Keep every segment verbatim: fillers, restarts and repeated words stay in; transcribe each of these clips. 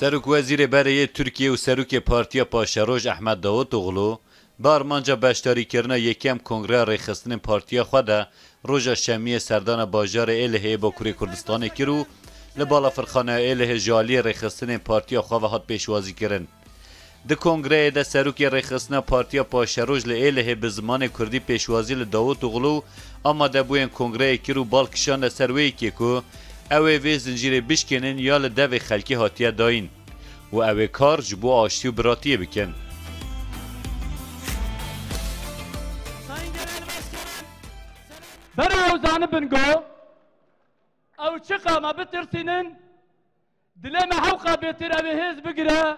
Serokwezîrê berê yê Tirkiyê û serokê Partiya Paşeroj Ehmed Davutoglu bi armanca beşdarîkirina yekem Kongreya Rêxistinên Partiya xwe de roja Şemiyê serdana bajarê Êlihê yê Bakurê Kurdistanê kir û li Balafirxaneya Êlihê ji aliyê rêxistinên partiya xwe ve hat pêşwazîkirin. Di kongreyê de serokê rêxistina Partiya Paşeroj li Êlihê bi zimanê kurdî pêşwazî li Davutoglu û amadebûyên kongreyê kir û bal kişande ser wê yekê ku ew ê vê zincîrê bişkênin ya li devê xelkê hatiye dayîn û ew ê kar ji bo aştî û biratiyê bikin. Sayın Genel Başkanım, bera ew zanibin go, ew çiqa me bitirsînin, dilê me hewqa bêtir ew ê hêz bigire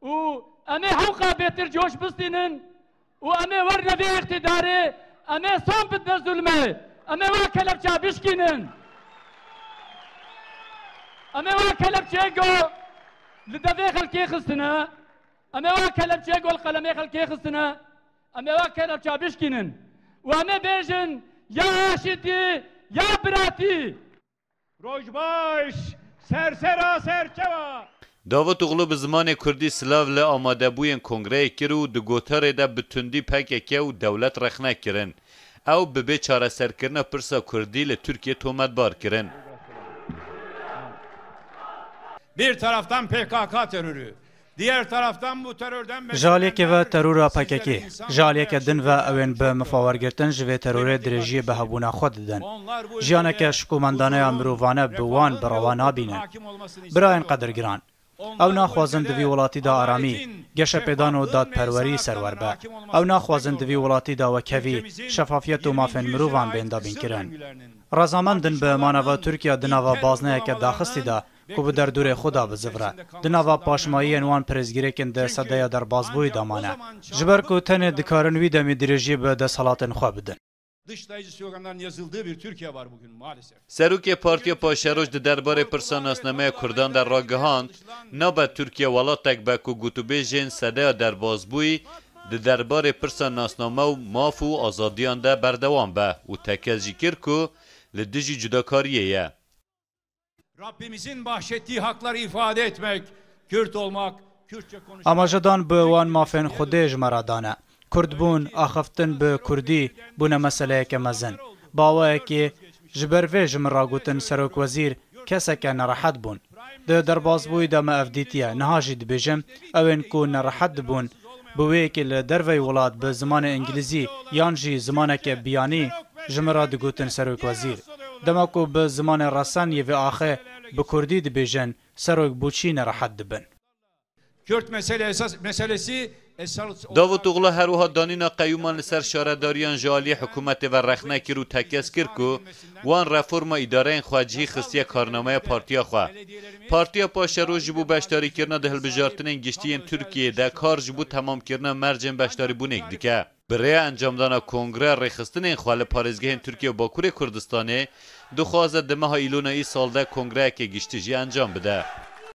û em ê hewqa bêtir coş bistînin û em ê werne vê îqtîdarê, em ê son bidne zulmê, em ê wa kelepça bişkînin. Em ê wa kelepçeyê go li devê xelkê xistine, em ê wa kelepçeyê go li qelemê xelkê xistine, em ê wa kelepça bişkînin û em ê bêjin ya aşîtî, ya biratî. Roj baş, sersera serçewa. Davutoglu bi zimanê kurdî silav li amadebûyên kongreyê kir û di gotarê de bi tundî P K K û dewlet rexne kirin. Ew bi bê çareserkirina pirsa kurdî li Tirkiyê tometbar kirin. Bir taraftan P K K terörü, Ji aliyekê ve terora P K K, ji aliyeke din ve ew ên bi mifa wergirtin ji vê terorê dirêjiyê bi hebûna xwe didin. Jiyaneke şikomandane ya mirovane bi wan bi rewa nabînin. Birayên qedirgiran, ew naxwazin di vî welatî de aramî, geşepêdan û dadperwerî serwer be. Ew naxwazin di vî welatî de wekhevî, şefafiyet û mafên mirovan bên dabînkirin. Rezamendin bi manava Tirkiye di nava bazneyeke daxistî de ku bi derdorê xwe de bizivre, di nava paşmayiyên wan pirsgirêkên di sedeya derbasbûyî de mane. Ji ber ku tenê dikarin wî demî dirêjiyê bi desthilatên xwe bidin. Dışlayıcı sloganların yazıldığı bir Türkiye var bugün maalesef. Serokê Partiya Paşeroj di derbarê pirsa nasnameya Kurdan de ragihand, nabe Tirkiye welatek be ku gotûbêjên sedeya derbasbûyî di derbarê pirsa nasname û maf û azadiyan de berdewam be û tekez jî kir ku li dijî cudakariyê ye. Rabbimizin bahşettiği hakları ifade etmek, Kürt olmak, Kürtçe konuşmak. Amajedan bi wan mafên Xwedê ji me re dane. Kurdbûn, axiftin bi kurdî bûne meseleyeke mezin. Bi awayekê ji ber vê ji min re gotin serokwezîr keseke nerehet bûn. Di derbasbûyî de me ev dîtiye. Niha jî dibêjim, ew ên ku nerehet dibûn, bi wê yekê li derveyî welat bi zimanê îngilîzî yan jî zimaneke biyanî ji min re digotin serokwezîr. Dema ku bi zimanê resen yê vê axê bi kurdî dibêjin, serok bo çî nerehet dibin? Kürt mesele esas, meselesi esas Davutoglu her wiha danîna qeyûman li ser şaredariyan ji aliyê hikûmetê ve rexne kir û tekez kir ku wan reforma îdareyên xwe cihî xistiye karnameya partiya xwe. Partiya Paşeroj ji bo beşdarîkirina di hilbijartinên giştî yên Tirkiyeyê de kar ji bo temamkirina mercên beşdarîbûnê dike. Bi rêya encamdana kongreya rêxistinên xwe li parêzgehên Tirkiye û Bakurê Kurdistanê, dixwaze di meha Îlona îsal de kongreyeke giştî jî encam bide.